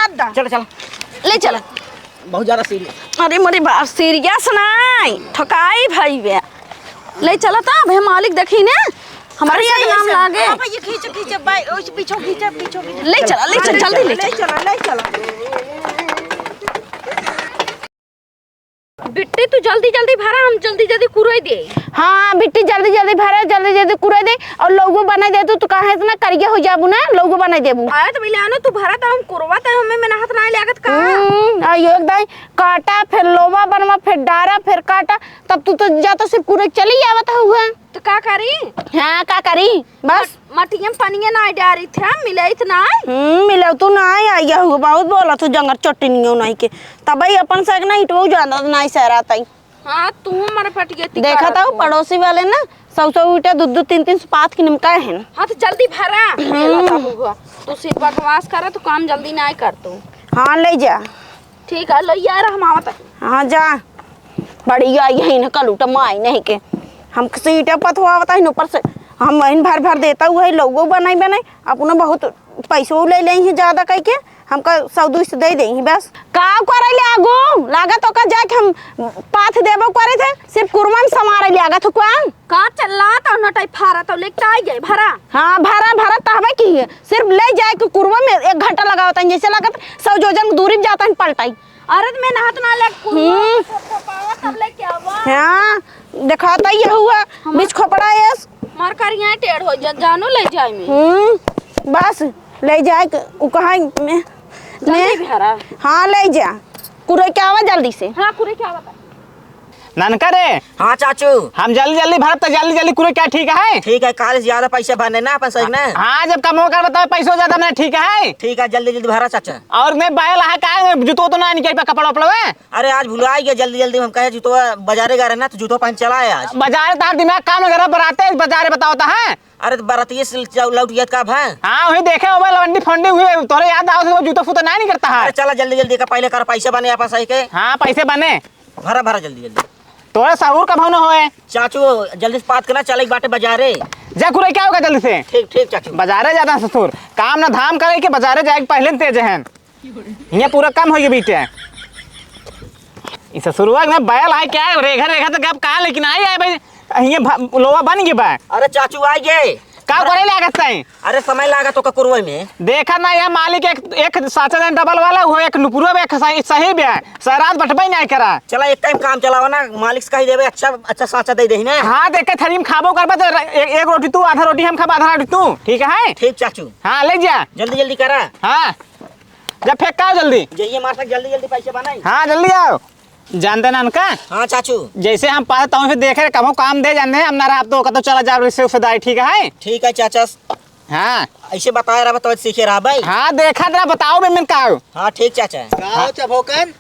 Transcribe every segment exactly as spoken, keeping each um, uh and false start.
चल, चल। ले चल। बहुत ज्यादा सीरियस। अरे मोरे बाप, सीरियस नाई, ठोकाई भई बे। ले चला ता, अबे मालिक देखी ने, हमारे अरे, से नाम ऐसे। लागे। हाँ, भैया, खींचो, खींचो, बाय, ओइसे पीछो खींचो, पीछो खींचो। ले चला, ले चला, जल्दी ले ले चला। चला, ले चला। बिट्टी, तू जल्दी जल्दी भरा, हम जल्दी जल्दी कुरई दे। हाँ, बिट्टी, जल्दी जल्दी भरा, जल्दी जल्दी कुरई दे, और लौगो बनाई दे तू, तू काहे इतना करिया हो जाबू ना, लौगो बनाई देबू। अरे तो मिले आनो, तू भरा, तो हम कुरवा, तो हमें मेहनत ना लागत का? हम्म, आ यो एकदम काटा, फिर लोवा बनवा, फिर डारा, फिर काटा, तब तू तो जा तो सिर्फ कुरई चली आवत हुआ। तो का करी? हाँ, का करी? बस। मटियम पनिया नाई डारी थे, मिलइत नाई। हम्म, मिलौ तू नाई, आइया हुआ, बहुत बोला तू जंगर चटनियो नाई के। तबई अपन से एक ना इटवो जानत नाई सहरा तई। हाँ, तू हमारे पटिया ती देखा करत था हो। पड़ोसी वाले ना, सौ सौ ईटा दू दू तीन तीन सौ पात के निमका है। हाँ, तो जल्दी भरा। हम्म। मेला का हुआ। तू सिर्फ बकवास करा, तू काम जल्दी नाई कर तू। हाँ, ले जा। ठीक है, ले यार, हम आवत है। हाँ, जा। बढ़िया, यही न कलूटा माई नहीं के। हम सीटा पथवावत है ऊपर से। हम वहीं भर भर देता हुआ है, लोगो बनाई बनाई। अपना बहुत पैसो ले ले ही ज्यादा कह के, हमका सौ दो सौ दे दे ही बस। का करे ले आगू? लागत ओका जाके हम पाथ देबो करे थे, सिर्फ कुरमन समारे ले आगत हो कुआन। का चल्ला तो नटाई फारा तो लेके आई गए भरा। हाँ, भरा, भरा तहबे की है। सिर्फ ले जाए के कुरवा में एक घंटा लगावत है, जैसे लागत सौ जोजन दूरी में जाता है पलटाई। अरे तो मैं नहात ना ले कुरवा हम्म। में थपथपावा तब ले क्या हुआ? हाँ, दिखाता ही हुआ, हम बीच खोपड़ा है। मार करिया टेढ़ हो जा, जानो ले जाए में। हम्म, बस ले जाए के, उ कहा मैं, जल्दी मैं, भरा। हाँ, ले जा, कुरे के आवा जल्दी से। हाँ, कुरे के आवा। ननका रे। हाँ चाचू। हम जल्दी जल्दी भरब त जल्दी जल्दी कुरे क्या ठीक है? ठीक है, काल से ज्यादा पैसे भरने ना अपन सही ना। हाँ, जब कमो करब तब पैसो ज्यादा बने, ठीक है? ठीक है, जल्दी जल्दी भरा चाचा। और मैं बैल है का, जुतो तो ना निकल पे कपड़ा उपड़ा है? अरे आज भुला गया, जल्दी जल्दी हम कहे जुतो बाजारे गा रहे ना, तो जुतो पहन चला है आज। बाजारे तार दिमाग काम लगा रहा, बराते बाजारे बताओ तो है। अरे तो बरातिये से लौ-, लौट गया का भा? हाँ, वही देखे हो लवंडी फंडी हुए, तोरे याद आओ तो जूता फूता ना निकलता है। अरे चला जल्दी जल्दी का, पहले कर पैसे बने अपन सही के। हाँ, पैसे बने। भरा भरा जल्दी जल्दी। तोरा सहूर का भाव न होए। चाचू, जल्दी से पात करना, चले के बाटे बाजारे। जा कुरे क्या होगा जल्दी से? ठीक, ठीक चाचू। बाजारे जाता है ससुर, काम ना धाम करे के, बाजारे जाए के पहले न तेज है। हियाँ पूरा कम होइगे बीटे। ई ससुरवा में बैल आए क्या है? रेखा, रेखा तो गप कहा, लेकिन आई है भाई, हियाँ भा-, लोवा बन गए बा। अरे चाचू, आई गए। का करे लागत है? अरे समय लागत ओका कुरवे में। देखा ना, यह मालिक एक, एक साचा जन डबल वाला, वो एक नुपुरवा में एक सही, सही बे है। सरात बटबे नहीं करा। चला, एक टाइम काम चलावा ना, मालिक से कही देबे, अच्छा, अच्छा साचा दे देही ना। हाँ, देख के थरी में खाबो करबा तो र-, एक, एक रोटी तू, आधा रोटी हम खाबा, आधा रोटी तू, ठीक है? ठीक चाचू। हाँ, ले जा। जल्दी, जल्दी करा। हाँ। जब फेंक का जल्दी। जइए मार तक जल्दी जल्दी पैसे बनाई। हाँ, जल्दी आओ। जानते ना उनका? हाँ चाचू। जैसे हम पाए तौन से देखे रहे, कबो काम दे जाने, हम ना रहा तो कतो चला जाओ रिश्ते उसे दाई, ठीक है? ठीक है चाचा। हाँ। ऐसे बताए रहा तो सीखे रहा भाई। हाँ, देखा रहा, बताओ बे, मैं का हो? हाँ, ठीक चाचा। का हो चभोकन?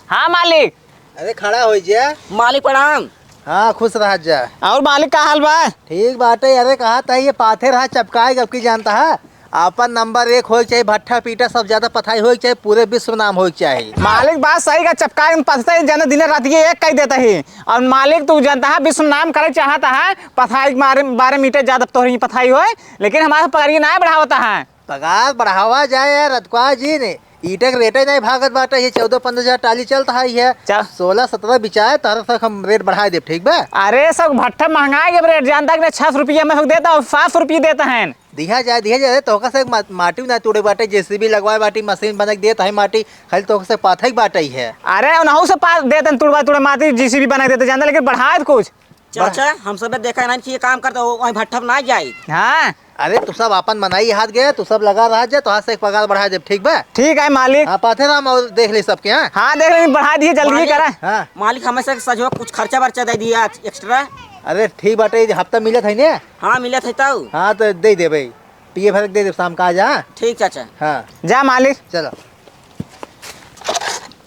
हाँ मालिक। अरे खड़ा हो जा। मालिक प्रणाम। हाँ, खुश रह जा। और मालिक का हाल बा? ठीक बाटे। अरे कहा था ये पाथे रहा चपकाए, अब की जानता है, आपन नंबर एक होए के चाही, भट्ठा पीटा सब ज्यादा पथाई होए के चाही, पूरे विश्व नाम होए के चाही। मालिक बात सही का, चपकाए में पथते ही जने दिने रात ये एक कह देता ही। और मालिक तू जानता है, विश्व नाम करे चाहता है, पथाई के बारे, बारे मीटर ज्यादा तोहरी पथाई होए, लेकिन हमारे पगड़ी ना बढ़ावता है। पगार बढ़ावा जाए यार, रतुआ जी ने ईंटे के रेटे नहीं भागत बाटे, ये चौदह पन्द्रह हजार टाली चलता है, ये चल। सोलह सत्रह बिचाए, तारा तक हम रेट बढ़ाए देब, ठीक बा? अरे सब भट्ठा महंगा है, अब रेट जानता कि नहीं, छह सौ रुपया में सब देता और सात सौ रुपया देता है। दिया जाए, दिया जाए, तोहका से मा-, माटी ना तोड़े बाटे, जेसीबी लगवाए बाटी, मशीन बना के देता है माटी, खाली तोहका से पाथे के बाटे ही है। अरे उनहू से पा देते हैं, तुड़वा तुड़े माटी जेसीबी बना के देते जानता, लेकिन बढ़ाए तो कुछ। चाचा, हम सब देखा नहीं कि ये काम करता हो, वहीं भट्ठा में ना जाए। हाँ। अरे, तू सब आपन मनाई हाथ गए, तू सब लगा रहा जा, तो हाथ से एक पगार बढ़ा दे, ठीक बा? ठीक है, मालिक। हाँ, पाथे राम, और देख ले सबके, हाँ? हाँ, देख ले, बढ़ा दिए, जल्दी ही मालिक, करा। हाँ। मालिक, हमें से सजो कुछ खर्चा बर्चा दे दिया आज, एक्स्ट्रा। अरे, ठीक बाटे, ये हफ्ता मिलत है ने? हाँ, मिलत है तऊ। हाँ, तो दे दे भाई, पिए भर के दे दे, शाम का आ जा। ठीक, चाचा। हाँ। जा, मालिक। चलो।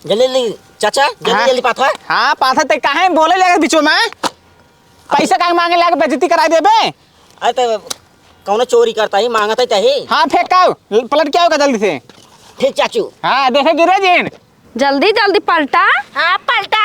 जल्दी, जल्दी, चाचा, जल्दी, हाँ। जल्दी पाथा। हाँ, पाथा, ते काहे बोले लगे बीचों में? पैसा काहे मांगे लागे, बेइज्जती कराई देबे? अरे तो कौनो चोरी करता ही, मांगत ही तही। हाँ, फेंक का, पलट क्या होगा जल्दी से? ठीक चाचू। हाँ, देखे गिरे जिन। जल्दी, जल्दी पलटा। हाँ, पलटा।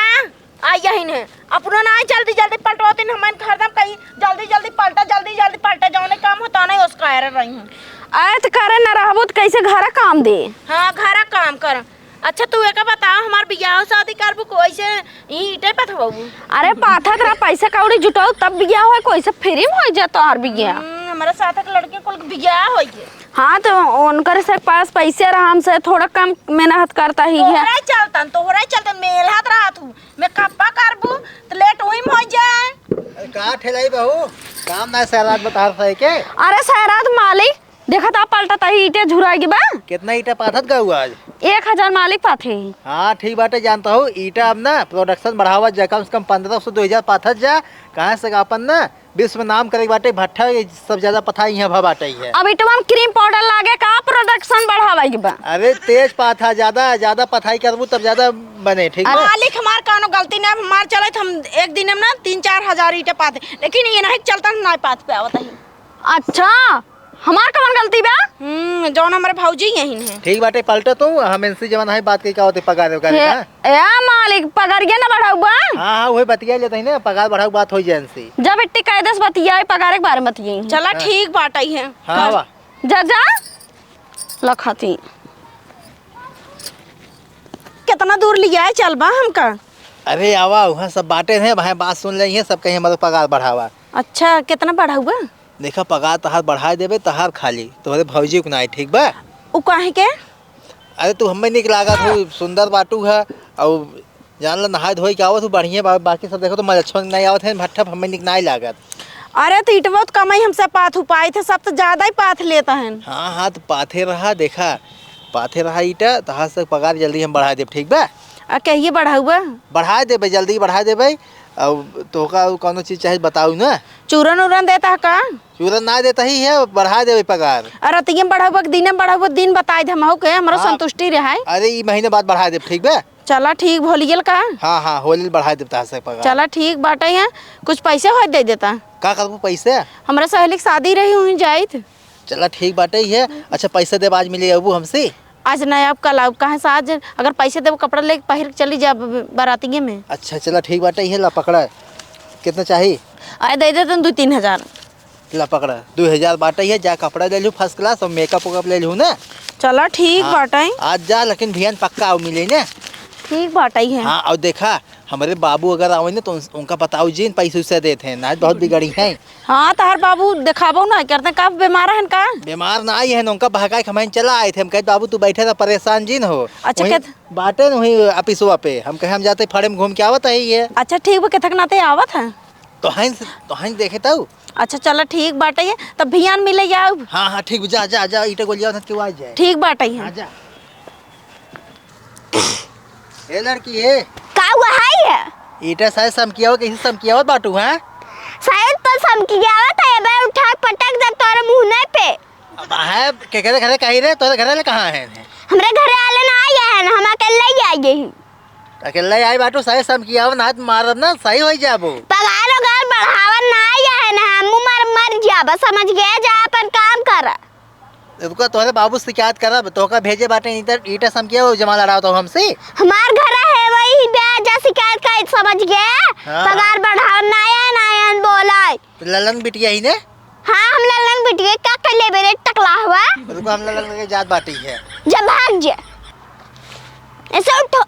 आ यही ने, अपनो ना जल्दी जल्दी पलटवाती, हमन हरदम कही, "जल्दी जल्दी पलटा, जल्दी जल्दी पलटा", जौने काम होता नहीं, उसका एरे रही हूँ। अरे, त करे न रहबो, त कैसे घरा काम दे? हाँ, घरा काम कर। अच्छा, तू एका बताओ, हमार बियाह शादी करबू, कोई से ईंटे पथवाबू? अरे, पाथत रहा, पैसा कौड़ी जुटाऊ, तब बियाह होई, कोई से फ्री में होई जा तोहार बियाह। हम्म, हमारे साथ के लड़के कुल के बियाह होई है। हाँ, तो उनकर से पास पैसे रहा, हमसे थोड़ा कम मेहनत करता ही है। तोहरा चलतन, तोहरा चलतन, मेलहत रहा तू। मेकअपा करबू त लेट उही में हो जाए। अरे का ठेलाई बहू, काम ना सैराट बता रहा है के? अरे सैराट मालिक, देखत आ पलटत ही ईंटे झुराई के बा। कितना ईंटा पाथत गऊ आज? एक हजार मालिक पाथे। हाँ ठीक बाटे, जानता हूँ ईंटा अब ना प्रोडक्शन बढ़ावत जा, कम से कम पन्द्रह सौ दो हजार पाथत जा। कहाँ से अपन ना विश्व नाम करे के बाटे, भट्ठा ये सब ज्यादा पथाई यहाँ भा बाटे ही है। अब इटवा में क्रीम पाउडर लागे का प्रोडक्शन बढ़ावे के बा? अरे तेज पाथा, ज्यादा, ज्यादा पथाई करबू तब ज्यादा बने, ठीक बा? मालिक हमार कौनो गलती ना, हमार चलत हम एक दिन में ना तीन चार हजार ईंटे पाथे, लेकिन ये नहीं चलता हम ना पाथ पे आवत ही। अच्छा, हमार कौन गलती बा? हम्म, जौन हमारे भौजी यही है। ठीक बाटे, पलटो तू, हम इनसे जवन है बात कही का होते पगार वगार हे, का? ए मालिक, पगारिया ना बढ़ाऊ बा? हाँ, हाँ, वही बतिया लेते हैं ना, पगार बढ़ाऊ बात हो जाए इनसे। जब इतनी कायदे से बतिया, पगार के बारे में बतिया। चला, हाँ। ठीक बाटे है। हाँ, वाह। जा, जा। लखाती। कितना दूर लिया है, चल बा हमका? अरे आवा, वहाँ सब बाटे हैं, वहाँ बात सुन ले हैं, सब कहीं हमारे पगार बढ़ावा। अच्छा, कितना बढ़ाऊ बा? देखा, पगार तहार बढ़ाए देबे, तहार खाली, तोहरे भौजी को नाई, ठीक बा? उ काहे के? अरे, तू हमें निक लागत हो, सुंदर बाटू है, और जान ला, नहाए धोए के आवत हो, बढ़िया बा, बाकी सब देखो तो मजा अच्छा नहीं आवत है, भट्ठा हमें निक नाई लागत। अरे, तो इटवो तो कम ही हमसे पाथ उपाय थे, सब तो ज्यादा ही पाथ लेता है। हाँ, हाँ, तो पाथे रहा, देखा, पाथे रहा ईटा, तहार से पगार जल्दी हम बढ़ा देब, ठीक बा? आ, कहिए बढ़ाऊ बा? बढ़ा देबे, जल्दी बढ़ा देबे। अब तोहका कौनो चीज चाहे बताऊ ना। चूरन उरन देता है का? चूरन ना देता ही है, बढ़ा देबे पगार। आ रतिये में बढ़ाऊ बा कि दिने में बढ़ाऊ बा, दिन बताई दे हमहू के, हमरो हाँ। संतुष्टि रहे। अरे, ई महीने बाद बढ़ा देब, ठीक बा? चला ठीक, होलियल का? हाँ, हाँ, होलियल बढ़ा देब तहार से पगार। चला ठीक बाटे है, कुछ पैसे होई दे देता। का करबू पैसे? हमरा सहेली के शादी रही, हुई जाइत। चला ठीक बाटे ही है। अच्छा, पैसा देब, आज मिले अबू हमसे? आज ना, अब कल आउब। काहे से आज अगर पैसे देबो, कपड़ा लेके पहिर के चली जाब ब-, बारातिये में। अच्छा, चला ठीक बाटे, ये ला पकड़ा। कितना चाही? आए, दे दे तुम दो तीन हजार। ला पकड़ा, दो हजार बाटे, ये जा कपड़ा ले लू first class और makeup वेकअप ले लू ना। चला ठीक हाँ, बाटे। आज जा, लेकिन भियान पक्का आओ मिले ना। ठीक बाटे है। हाँ, और देखा, हमरे बाबू अगर आवे ना तो उन-, उनका बताओ जिन पैसे उसे देते हैं, ना बहुत बिगड़ी हैं। हाँ, तहार बाबू देखाबो ना करते, का बीमार हन का? बीमार ना आई है, उनका बहकाए के हम चला आए थे। हम कहे, "बाबू, तू बैठे रह, परेशान जिन हो।" अच्छा, वहीं कहते बाटे न वहीं ऑफिसवा पे। हम कहे, "हम जाते फाड़े में घूम के आवत है ये।" अच्छा, ठीक बा, केथक नाते आवत है। तो हंस, तो हंस देखे तऊ। अच्छा, चला, ठीक बाटे ये। तब भियान मिले जाओ। हाँ, हाँ, ठीक बा, जा, जा, जा, ईटा गोलिया था, क्यों आ जाए। ठीक बाटे ये। हाँ, जा। ए लड़की, ए। का हुआ है ये? ईटा साइज समकियावत, कैसे समकियावत बाटू, हाँ? साइज तो समकियावत है, बे उठा के पटक दे तोरे मुंह नहीं पे। अब है, केकरे घरे कही रे, तोरे घरे ले कहाँ है? हमरे घरे आले ना आए हैं, हम अकेले ही आए हैं। अकेले आई बाटू, साइज समकियावत ना, तो मारब ना, सही हो जाबो। पगार वगार बढ़ावन ना आए हैं ना, हम मर, मर जाब, समझ गए, जा अपन काम कर। रुका, तोहरे बाबू से शिकायत करब, तोहका भेजे बाटे ईटा, ईटा समकिया, वो जमा लड़ाओ तो हमसे। हमार घर है, वही ब्याह जा शिकायत कर, समझ गए? हाँ। पगार बढ़ाओ, नया नया बोलाए। तो ललन बिटिया ही ने? हाँ, हम ललन बिटिया, का कर ले मेरे टकला हुआ? रुका, हम ललन के जात बाटी है। जब भाग जे। ऐसे उठो।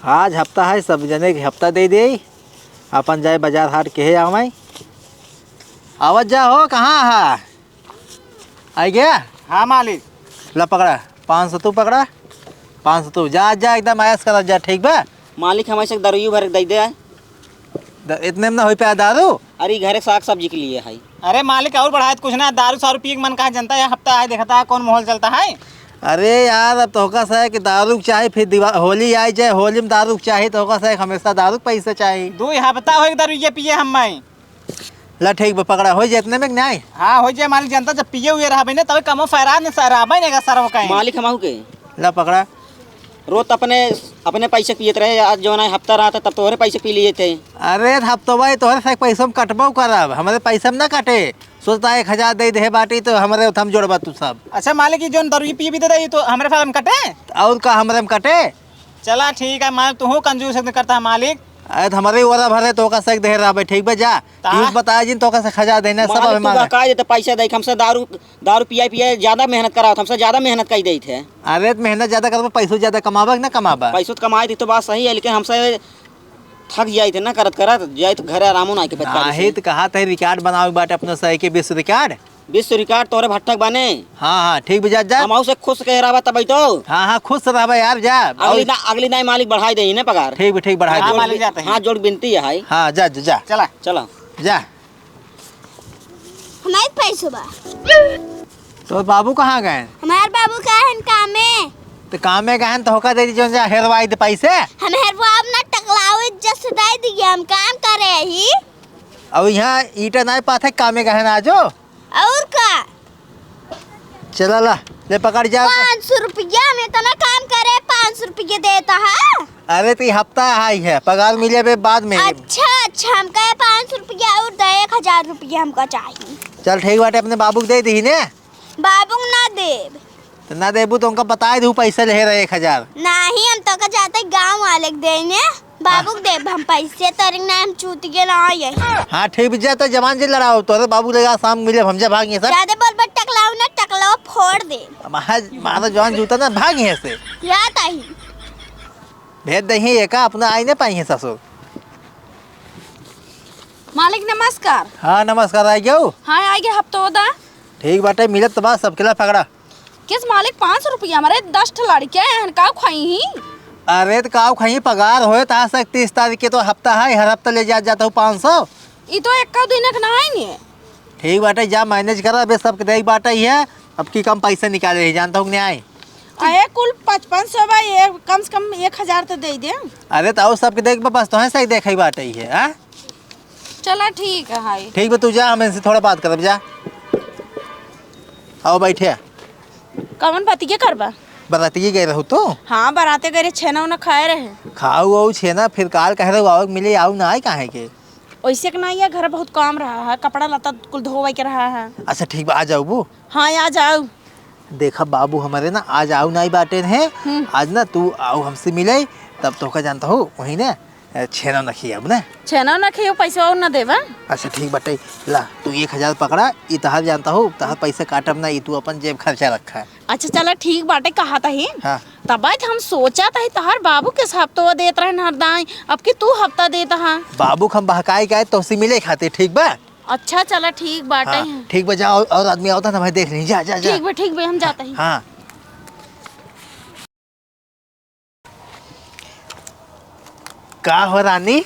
आज हफ्ता है, सब जने के हफ्ता दे दे, अपन जाए बाजार हाट केहे आवे। आवत जा हो, कहाँ हा? आई गया? हाँ मालिक। ला पकड़ा, पाँच सौ तू पकड़ा, पाँच सौ तू। जा, जा, एकदम ऐश करत जा, ठीक बा? मालिक, हम ऐसे दारू भर के दे दे आए। द-, इतने में ना होई पाया दारू? अरे, घरे साग सब्जी के लिए है। अरे मालिक, और बढ़ाए तो कुछ ना, दारू सारू पिए के मन कहा जनता है, हफ्ता है, देखता है कौन माहौल चलता है। अरे यार, अब तोहका से है कि दारू के चाही, फिर दिवा-, होली आई जाए, होली में दारू के चाही, तोहका से है कि हमेशा दारू के पैसे चाही। दो हफ्ता हो एक दारू ये पिए हम मैं। ला ठीक बा, पकड़ा, हो जाए इतने में कि नहीं? हाँ, हो जाए मालिक, जनता जब पिए हुए रहबे ना, तबे कमो फहरा ने सहराबे ने का सरव कहीं। मालिक हम आहू के। ला पकड़ा। रोज तो अपने, अपने पैसे पियत रहे, आज जौन है हफ्ता रहता तब तोहरे पैसे पी लिए थे। अरे हफ्तवा ही तोहरे से पैसा में कटबो करब, हमरे पैसा में ना कटे। सोचता एक हजार दे दे बाटी तो हमरे उठम जोड़बा तू सब। अच्छा मालिक, ये जौन दरुई पी भी दे दे, ये तो हमरे फार्म कटे? और का हमरे में कटे? चला ठीक है, मालिक, तू कंजूस एकदम करता है मालिक। अरे तो हमरे ओरा भरे तो का सक दे रहा भाई, ठीक बा जा। ता? यूं बताया जिन तो का से खजा देना, सब मालिक, अबे तू मांगा। बहकाए देते, पैसा दे, हमसे दारू, दारू पिया पिया ज्यादा मेहनत करावत, हमसे ज्यादा मेहनत कई देत है। अरे तो मेहनत ज्यादा करबा, पैसो ज्यादा कमाबा कि ना कमाबा? पैसो तो कमाए थे तो बात सही है, लेकिन हमसे थक जाइत है ना करत करत, जाइत घरे आरामो ना के बता नाही से। तो कहा थे रिकॉर्ड बनावे बाटे अपना सही के विश्व रिकॉर्ड। विश्व रिकॉर्ड तोरे भट्ठक बने। हाँ, हाँ, ठीक बा, जा, जा। हम से खुश कह रहा बा तब तो। हाँ, हाँ, खुश रहबा यार, जा। अगली और ना, अगली ना मालिक बढ़ाई दे इन्हें पगार। ठीक बा, ठीक, बढ़ाई हाँ, दे। मालिक जाते हैं। हाथ जोड़ विनती है भाई। हाँ, जा, जा, जा। चला। चला। जा। हमारे पैसो बा। तोर बाबू कहाँ गए? हमार बाबू का है कामे। तो कामे गए हैं तो होका दे दी, जोन जा हेरवाई दे पैसे। हम हेरवाब ना, टकलाऊ इज्जत से दे दिए, हम काम करे ही। अब यहाँ ईटा नहीं पाथे, कामे गए हैं ना आजो। और का? चला ला, ले पकड़ जा। पाँच सौ रुपया में इतना काम करे, पाँच सौ रुपया देता है। अरे तो ये हफ्ता आई है, पगार मिले बे बाद में। अच्छा, अच्छा, हमका ये पाँच सौ रुपया और दे, एक हजार रुपया हमका चाहिए। चल ठीक बाटे, अपने बाबू के दे दी ने। बाबू के ना देब। तो ना देबू तो उनका बताए दू पैसा ले रहे एक हजार। नहीं, हम तो का जाते गाँव वाले के देने। बाबू के देब हम पैसे, तोरे ना हम चूतिए ना यही। हाँ ठीक बा, जा तो जवान जी लड़ाओ, तोरे बाबू लेगा शाम मिले, हम जा भाग यहाँ से। ज्यादा बोल बट टकलाऊ ना, टकलाऊ फोड़ दे। मारा, मारा जवान जूता ना, भाग यहाँ से। या ताही। भेज दही एका, अपना आई ना पाई है ससुर। मालिक नमस्कार। हाँ नमस्कार, आई गयो। हाँ आई गए, हफ्तो दा। ठीक बाटे, मिलत तो बा सबके ला पकड़ा। किस मालिक, पाँच सौ रुपया हमारे दस ठो लड़के हैं, काव खाई ही? अरे तो काव खाई, पगार होए तो आ सकती, इस तारीख के तो हफ्ता है, हर हफ्ता ले जा, जाता हूँ पाँच सौ। ई तो एक दिन एक ना आई नहीं। ठीक बाटे, जा मैनेज कर, अबे सबके देख बाटे ही है, अब की कम पैसा निकाले ही, जानता हूँ कि नहीं आई। अरे कुल पचपन सौ बा, एक, कम से कम एक हजार तो दे दे। अरे तो आओ सबके देख बा, बस तो है सही देख ही बाटे ही है, हाँ? चला ठीक है, हाय। ठीक बा, तू जा, हम इनसे थोड़ा बात करब, जा। आओ बैठे। कवन बतिये करबा? बरातिये गए रहू तो? हाँ, बराते गए रहे, छेना उना खाए रहे। खाऊ आऊ छेना, फिर काल कह रहे आवे के मिले, आऊ ना आए काहे के? ओइसे के ना, ये घर बहुत काम रहा है, कपड़ा लत्ता कुल धोवे के रहा है। अच्छा ठीक बा, आ जाऊ बू। हाँ, आ जाऊ। देखा बाबू हमारे ना आज आऊ नाई बाटे हैं। हम्म। आज ना तू आऊ हमसे मिले, तब तोहका जानता हो वही ना, अ, छेना ना खियाब ना। छेना ना खियो, पैसा और ना देबा। अच्छा ठीक बाटे, ला तू एक हजार पकड़ा, ई तहार जानता हो, तहार पैसा काटब ना, ई तू अपन जेब खर्चा रखा। अच्छा चला ठीक बाटे, कहा तही। हाँ। तब हम सोचा तही तहार बाबू के हफ्तो देत रहन हरदाई, अब की तू हफ्ता देत हा। बाबू के हम बहकाई के आए, तोहसे मिले खातिर, ठीक बा? अच्छा चला ठीक बाटे। हाँ, ठीक बा, जा और, और आदमी आवता ना भाई, देख ली, जा, जा, जा। ठीक बा, ठीक बा, हम जाता ही। हाँ। का हो रानी?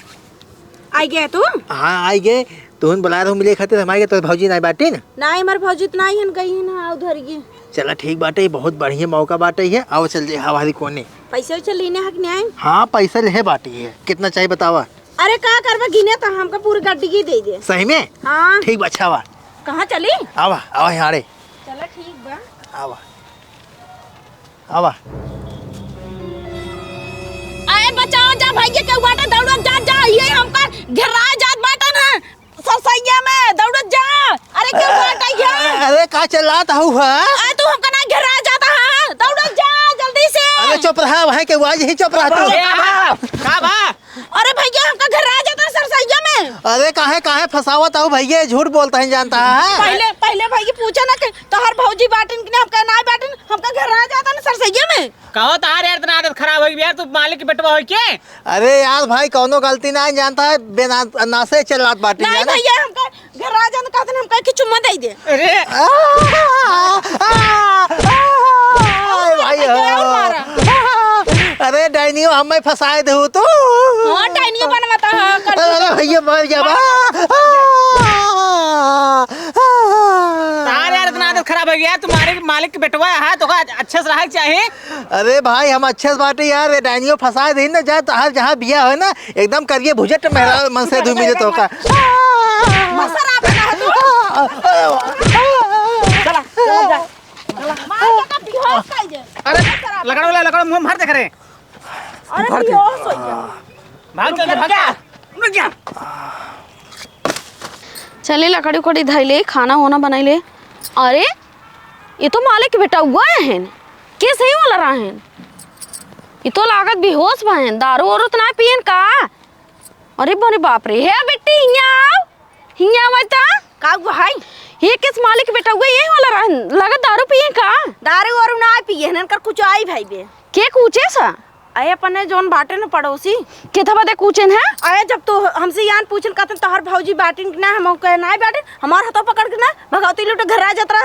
आई गए तू? हाँ, आई गए। तुहन बुलाए रहो मिले खातिर, हम आई गए, तोर भौजी नाई बाटिन? नाई, हमार भौजी तो नाई हन, गई हन, हाँ, उधर गई। चला ठीक बाटे, बहुत बढ़िया मौका बाटे है, आओ चल जाए हवारी कोने। पैसे वैसे लेने हक न्याय? हाँ, पैसा लेहे बाटी है, कितना चाहिए बतावा? अरे का करबा, गिने तो हमका पूरी गड्डी की दे दे। सही में? हाँ। ठीक बा, अच्छा बा। कहाँ चली? आवा, आवा यहाँ रे। चला ठीक बा। आवा, आवा। अरे बचाओ जा भैया, केहू बाटे दौड़त जा, जा, ये हमका घेराए जात बाटे ना, सरसैया में दौड़त जा। अरे केहू बाटे ये? अरे का चिल्लात हऊ है? अरे तू हमका ना घेराए जाता है, दौड़त जा जल्दी से। अरे चुप रहा, वहीं के वाज ही चुप रहा तू। ए, आवा, का बा? अरे भैया, हमका घेराए जाता सरसैया में। अरे काहे, काहे फंसावत हऊ भैया, झूठ बोलता है जानता है। पहले, पहले भैया पूछा ना कि तोहर भौजी बाटिन कि ना, हमका ना बाटिन, हमका घेराए जाता ना सरसैया में। कहो तार यार, इतना आदत खराब होई यार, तू मालिक के बेटवा होई के? अरे यार भाई, कौनो गलती ना जानता है, बेना-, नासे चिल्लात बाटिन नहीं जाना। भैया, हमका घेराए जाता कहते हमका कि चुम्मा दे दे। अरे। आ, आ, आ, आ, भाई, अरे, और मारा। अरे डाइनियो हमें फंसाए दे हो तो। हाँ, डाइनियो बनवाता है, कर अरे, अरे भैया मर जाबा। तार यार इतना आदत खराब हो गया, तुम्हारे मालिक के बेटवा है तो का अच्छे से रहे के चाहे। अरे भाई हम अच्छे से बाटे यार, ये डाइनियो फंसाए दे ना जा, तो हर जहाँ बिया हो ना एकदम करिए भुजट मेहरा मन से धूमी दे तो का। मसर आप ना तू। चला, चला जा। मार के का बेहोश कर दे। अरे, लकड़ वाला, लकड़ मुंह मार दे करे। अरे, बेहोश हो गया। भाग, चल, भाग। रुक जा। चले, लकड़ी उकड़ी धइले, खाना होना बनाइले। अरे, ये तो मालिक के बेटवा हन। के सही वाला रहन? ई तो लागत बेहोश भएन, दारू ओरू त ना पियन का? अरे बने बाप रे, हे बिट्टी, हियाँ आव, हियाँ आव त। का हुआ है? ये किस मालिक बेटा हुआ, ये वाला रहन, लागत दारू पियन का? दारू वारू ना पियन, इनकर कुछ आई भाई बे। के कूचे सा? अरे अपने जौन बाटे न पड़ोसी। के था बदे कूचेन है? अरे जब तो हमसे यान पूछन कहते तोहर भौजी बाटिन कि ना, हम कहे ना बाटिन, हमार हाथों पकड़ के ना भगवती लूटे घर आ जात रहा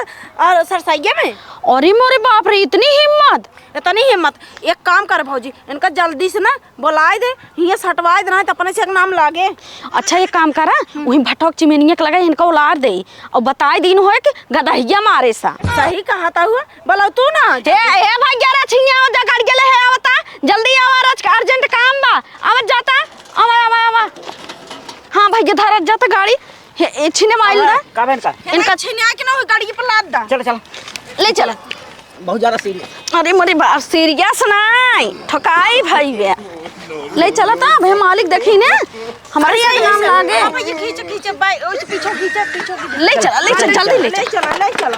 और सरसैया में। अरे मोरे बाप रे, इतनी हिम्मत! इतनी हिम्मत। एक काम कर भौजी, इनका जल्दी से ना बुलाए दे, हियाँ सटवाए दे, ना तो अपने से एक नाम लागे। अच्छा एक काम करा, हम्म। वहीं भटक चिमेनिया के लगे इनका उलार दे और बताए दिन होए कि गदहिया मारे सा। सही कहा था हुआ, बोला तू ना। हे, हे भैया रे, छिया हो जा, गाड़ी गेले है, आवता, जल्दी आवा, राज का urgent काम बा, आवत जाता, आवा, आवा, आवा। हाँ भैया, धरत जाता गाड़ी, हे, ए, छिने माइल दा। का बहन का? इनका छिने आके ना हो, गाड़ी पर लाद दा। चलो, चलो। ले चला। बहुत ज्यादा serious। अरे मोरे बाप, serious नाई, ठकाई भाई बे। ले चला ता, अबे मालिक देखी ने, हमारे अरे, से नाम लागे। अब ये खींचो, खींचो, बाई, ओए, पीछे खींचो, पीछे खींचो। ले चला, ले चला, जल्दी ले ले चला। चला, ले चला।